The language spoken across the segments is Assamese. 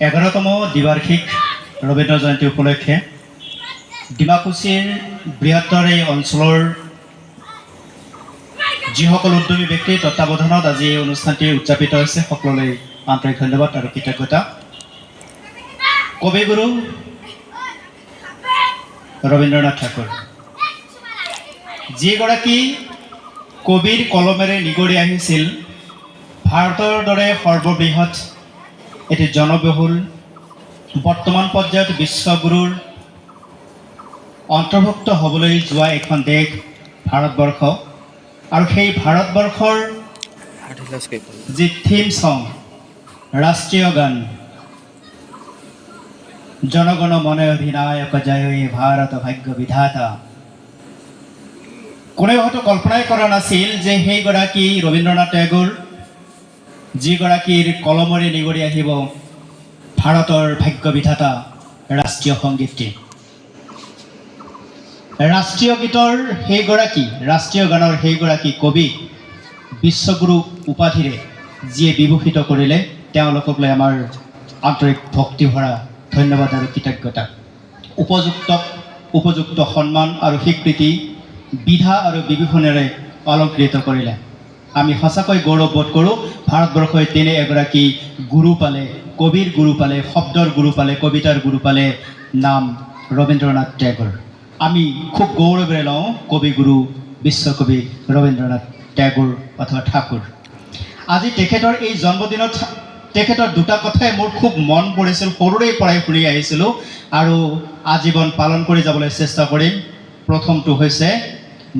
11তম দ্বিবাৰ্ষিক ৰবীন্দ্ৰ জয়ন্তী উপলক্ষে ডিমাকুছিৰ বৃহত্তৰ এই অঞ্চলৰ যিসকল উদ্যমী ব্যক্তিৰ তত্বাৱধানত আজি এই অনুষ্ঠানটি উদযাপিত হৈছে, সকলোলৈ আন্তৰিক ধন্যবাদ আৰু কৃতজ্ঞতা। কবিগুৰু ৰবীন্দ্ৰনাথ ঠাকুৰ, যিগৰাকী কবিৰ কলমেৰে নিগৰি আহিছিল ভাৰতৰ দৰে সৰ্ববৃহৎ এটি জনবহুল, বৰ্তমান পৰ্যায়ত বিশ্বগুৰুৰ অন্তৰ্ভুক্ত হ'বলৈ যোৱা এখন দেশ ভাৰতবৰ্ষ আৰু সেই ভাৰতবৰ্ষৰ যি থিম ছং, ৰাষ্ট্ৰীয় গান, জনগণ মন অধিনায়ক জয় হে ভাৰত ভাগ্য বিধাতা, কোনেও হয়তো কল্পনাই কৰা নাছিল যে সেইগৰাকী ৰবীন্দ্ৰনাথ টেগৰ, যিগৰাকীৰ কলমৰে নিগৰি আহিব ভাৰতৰ ভাগ্য বিধাতা ৰাষ্ট্ৰীয় সংগীতটি, ৰাষ্ট্ৰীয় গীতৰ সেইগৰাকী, ৰাষ্ট্ৰীয় গানৰ সেইগৰাকী কবি বিশ্বগুৰু উপাধিৰে যিয়ে বিভূষিত কৰিলে, তেওঁলোকক লৈ আমাৰ আন্তৰিক ভক্তি ভৰা ধন্যবাদ আৰু কৃতজ্ঞতা। উপযুক্তক উপযুক্ত সন্মান আৰু স্বীকৃতি, বিধা আৰু বিভূষণেৰে অলংকৃত কৰিলে। আমি সঁচাকৈ গৌৰৱবোধ কৰোঁ, ভাৰতবৰ্ষই তেনে এগৰাকী গুৰু পালে, কবিৰ গুৰু পালে, শব্দৰ গুৰু পালে, কবিতাৰ গুৰু পালে, নাম ৰবীন্দ্ৰনাথ টেগৰ। আমি খুব গৌৰৱেৰে লওঁ কবিগুৰু বিশ্বকবি ৰবীন্দ্ৰনাথ টেগৰ অথবা ঠাকুৰ। আজি তেখেতৰ এই জন্মদিনত তেখেতৰ দুটা কথাই মোৰ খুব মন পৰিছিল, সৰুৰে পৰাই শুনি আহিছিলোঁ আৰু আজীৱন পালন কৰি যাবলৈ চেষ্টা কৰিম। প্ৰথমটো হৈছে,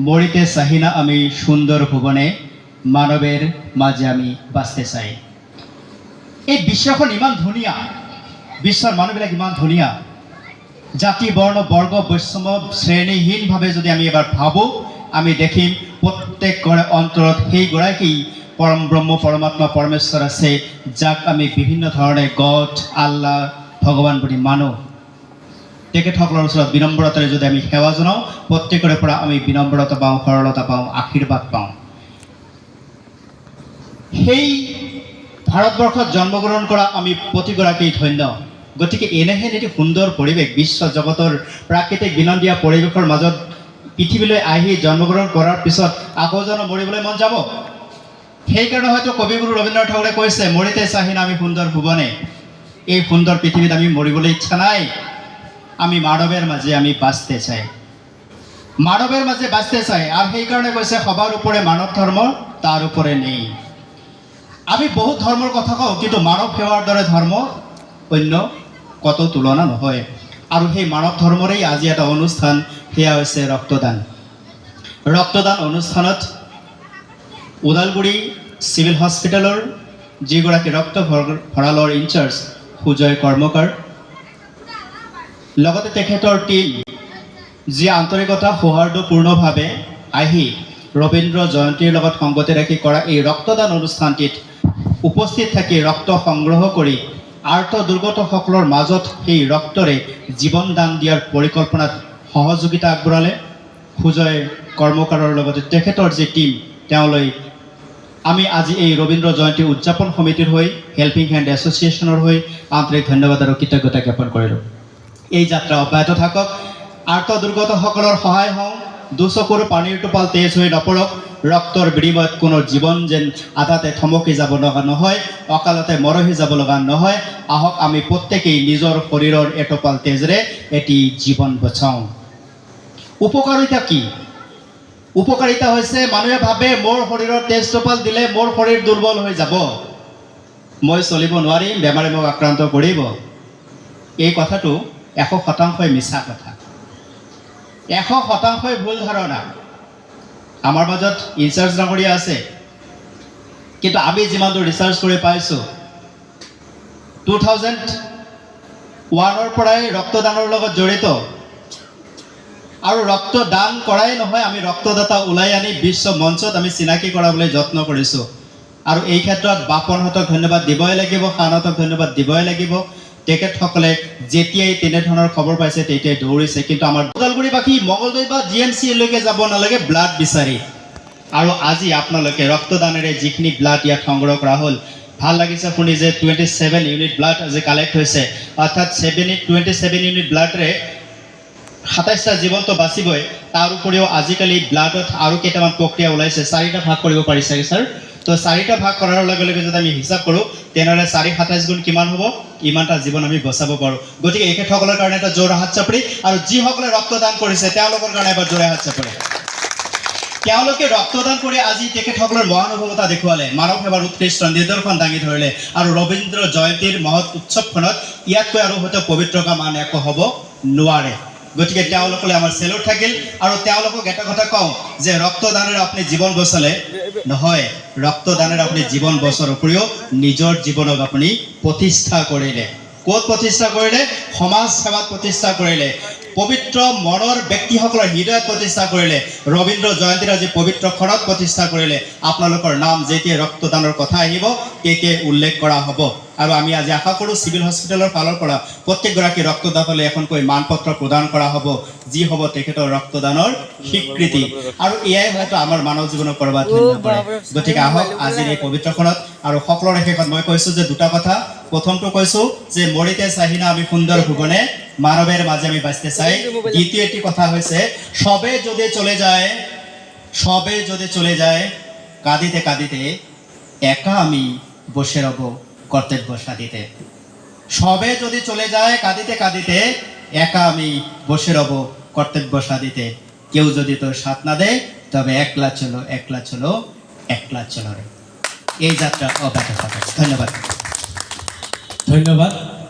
মৰিতে চাহিনা আমি সুন্দৰ ভুৱনে, মানৱেৰ মাজে আমি বাঁচতে চাই। এই বিশ্বখন ইমান ধুনীয়া, বিশ্বৰ মানুহবিলাক ইমান ধুনীয়া, জাতি বৰ্ণ বৰ্গ বৈষম্য শ্ৰেণীহীনভাৱে যদি আমি এবাৰ ভাবোঁ, আমি দেখিম প্ৰত্যেকৰে অন্তৰত সেইগৰাকী পৰম ব্ৰহ্ম পৰমাত্মা পৰমেশ্বৰ আছে, যাক আমি বিভিন্ন ধৰণে গড, আল্লাহ, ভগৱান বুলি মানো। তেখেতসকলৰ ওচৰত বিনম্ৰতাৰে যদি আমি সেৱা জনাওঁ, প্ৰত্যেকৰে পৰা আমি বিনম্ৰতা পাওঁ, সৰলতা পাওঁ, আশীৰ্বাদ পাওঁ। সেই ভাৰতবৰ্ষত জন্মগ্ৰহণ কৰা আমি প্ৰতিগৰাকী ধন্য। গতিকে এনেহেন এটি সুন্দৰ পৰিৱেশ, বিশ্ব জগতৰ প্ৰাকৃতিক বিনন্দীয়া পৰিৱেশৰ মাজত পৃথিৱীলৈ আহি জন্মগ্ৰহণ কৰাৰ পিছত আকৌ জানো মৰিবলৈ মন যাব? সেইকাৰণে হয়তো কবিগুৰু ৰবীন্দ্ৰনাথ ঠাকুৰে কৈছে, মৰিতে চাহিনা আমি সুন্দৰ ভুৱনে। এই সুন্দৰ পৃথিৱীত আমি মৰিবলৈ ইচ্ছা নাই, আমি মানৱেৰ মাজে আমি বাঁচতে চাই, মানৱেৰ মাজে বাঁচতে চাই। আৰু সেইকাৰণে কৈছে, সবাৰ ওপৰে মানৱ ধৰ্ম, তাৰ ওপৰে নেই। আমি বহুত ধৰ্মৰ কথা কওঁ, কিন্তু মানৱ সেৱাৰ দৰে ধৰ্ম অন্য কতো তুলনা নহয়। আৰু সেই মানৱ ধৰ্মৰেই আজি এটা অনুষ্ঠান, সেয়া হৈছে ৰক্তদান। ৰক্তদান অনুষ্ঠানত ওদালগুৰি চিভিল হস্পিটেলৰ যিগৰাকী ৰক্ত ভঁৰালৰ ইনচাৰ্জ সুজয় কৰ্মকাৰ, লগতে তেখেতৰ টীম, যি আন্তৰিকতা সৌহাৰ্দ্যপূৰ্ণভাৱে আহি ৰবীন্দ্ৰ জয়ন্তীৰ লগত সংগতি ৰাখি কৰা এই ৰক্তদান অনুষ্ঠানটিত উপস্থিত থাকি ৰক্ত সংগ্ৰহ কৰি আৰ্ত দুৰ্গতসকলৰ মাজত সেই ৰক্তৰে জীৱন দান দিয়াৰ পৰিকল্পনাত সহযোগিতা আগবঢ়ালে, সুজয় কৰ্মকাৰৰ লগতে তেখেতৰ যি টীম, তেওঁলৈ আমি আজি এই ৰবীন্দ্ৰ জয়ন্তী উদযাপন সমিতিৰ হৈ, হেল্পিং হেণ্ড এছ'চিয়েশ্যনৰ হৈ আন্তৰিক ধন্যবাদ আৰু কৃতজ্ঞতা জ্ঞাপন কৰিলোঁ। এই যাত্ৰা অব্যাহত থাকক। আৰ্ত দুৰ্গতসকলৰ সহায় হওঁ। দুচকুৰ পানীৰ টোপাল তেজ হৈ নপৰক। ৰক্তৰ বিনিময়ত কোনো জীৱন যেন আধাতে থমকি যাব লগা নহয়, অকালতে মৰহি যাব লগা নহয়। আহক, আমি প্ৰত্যেকেই নিজৰ শৰীৰৰ এটোপাল তেজেৰে এটি জীৱন বচাওঁ। উপকাৰিতা কি? উপকাৰিতা হৈছে, মানুহে ভাবে মোৰ শৰীৰৰ তেজ টোপাল দিলে মোৰ শৰীৰ দুৰ্বল হৈ যাব, মই চলিব নোৱাৰিম, বেমাৰে মোক আক্ৰান্ত কৰিব। এই কথাটো 100 শতাংশই মিছা কথা, 100 শতাংশই ভুল ধাৰণা। আমাৰ মাজত ইনচাৰ্জ ডাঙৰীয়া আছে, কিন্তু আমি যিমান দূৰ ৰিচাৰ্চ কৰি পাইছোঁ, 2001ৰ পৰাই ৰক্তদানৰ লগত জড়িত আৰু ৰক্তদান কৰাই নহয়, আমি ৰক্তদাতা ওলাই আনি বিশ্ব মঞ্চত আমি চিনাকি কৰাবলৈ যত্ন কৰিছোঁ। আৰু এই ক্ষেত্ৰত বাপনহঁতক ধন্যবাদ দিবই লাগিব, খানহঁতক ধন্যবাদ দিবই লাগিব। তেখেতসকলে যেতিয়াই তেনেধৰণৰ খবৰ পাইছে, তেতিয়াই দৌৰিছে। কিন্তু আমাৰ ওদালগুৰিবাসী মঙলদৈ বা জিএমচিলৈকে যাব নালাগে ব্লাড বিচাৰি। আৰু আজি আপোনালোকে ৰক্তদানেৰে যিখিনি ব্লাড ইয়াত সংগ্ৰহ কৰা হ'ল, ভাল লাগিছে শুনি যে 27 ইউনিট ব্লাড আজি কালেক্ট হৈছে। অৰ্থাৎ 27 ইউনিট ব্লাডৰে 27টা জীৱনটো বাচিবই। তাৰ উপৰিও আজিকালি ব্লাডত আৰু কেইটামান প্ৰক্ৰিয়া ওলাইছে। চাৰিটা ভাগ কৰিব পাৰি চাগে ছাৰ। তো চাৰিটা ভাগ কৰাৰ লগে লগে যদি আমি হিচাপ কৰোঁ, তেনেহ'লে চাৰি 27 গুণ কিমান হ'ব? ইমানটা জীৱন আমি বচাব পাৰোঁ। গতিকে এখেতসকলৰ কাৰণে এটা জোৰ হাত চাপৰি আৰু যিসকলে ৰক্তদান কৰিছে, তেওঁলোকৰ কাৰণে এবাৰ জোৰে হাত চাপৰি। তেওঁলোকে ৰক্তদান কৰি আজি তেখেতসকলৰ মহানুভৱতা দেখুৱালে, মানৱ সেৱাৰ উৎকৃষ্ট নিদৰ্শন দাঙি ধৰিলে। আৰু ৰবীন্দ্ৰ জয়ন্তীৰ মহৎ উৎসৱখনত ইয়াতকৈ আৰু হয়তো পবিত্ৰ কাম আন একো হ'ব নোৱাৰে। গতিকে তেওঁলোকলৈ আমাৰ চেলুট থাকিল। আৰু তেওঁলোকক এটা কথা কওঁ যে ৰক্তদানেৰে আপুনি জীৱন বচালে নহয়, ৰক্তদানেৰে আপুনি জীৱন বচোৱাৰ উপৰিও নিজৰ জীৱনক আপুনি প্ৰতিষ্ঠা কৰিলে। ক'ত প্ৰতিষ্ঠা কৰিলে? সমাজ সেৱাত প্ৰতিষ্ঠা কৰিলে, পবিত্ৰ মনৰ ব্যক্তিসকলৰ হৃদয়ত প্ৰতিষ্ঠা কৰিলে, ৰবীন্দ্ৰ জয়ন্তীৰ আজি পবিত্ৰ ক্ষণত প্ৰতিষ্ঠা কৰিলে। আপোনালোকৰ নাম যেতিয়া ৰক্তদানৰ কথা আহিব, তেতিয়াই উল্লেখ কৰা হ'ব। আৰু আমি আজি আশা কৰোঁ, চিভিল হস্পিটেলৰ ফালৰ পৰা প্ৰত্যেকগৰাকী ৰক্তদাতালৈ এখনকৈ মানপত্ৰ প্ৰদান কৰা হ'ব, যি হ'ব তেখেতৰ ৰক্তদানৰ স্বীকৃতি। আৰু এয়াই হয়তো আমাৰ মানৱ জীৱনৰ ক'ৰবাত ধন্য কৰে। গতিকে আহক, আজিৰ এই পবিত্ৰখনত আৰু সকলোৰে শেষত মই কৈছোঁ যে দুটা কথা। প্ৰথমটো কৈছোঁ যে মৰিতে চাহি না আমি সুন্দৰ ভুৱনে, মানৱেৰ মাজে আমি বাঁচতে চাই। দ্বিতীয় এটি কথা হৈছে, সবে যদি চলে যায়, সবে যদি চলে যায় কাঁদিতে কাঁদিতে, একা আমি বসে রব কর্তব্য সাধিতে। সবে যদি চলে যায় কাঁদিতে কাঁদিতে, একা আমি বসে রব কর্তব্য সাধিতে। কেউ যদি তোর সাথ না দেয়, তবে একলা চলো, একলা চলো, একলা চলো রে। এই যাত্রা অব্যাহত থাকে। ধন্যবাদ। ধন্যবাদ।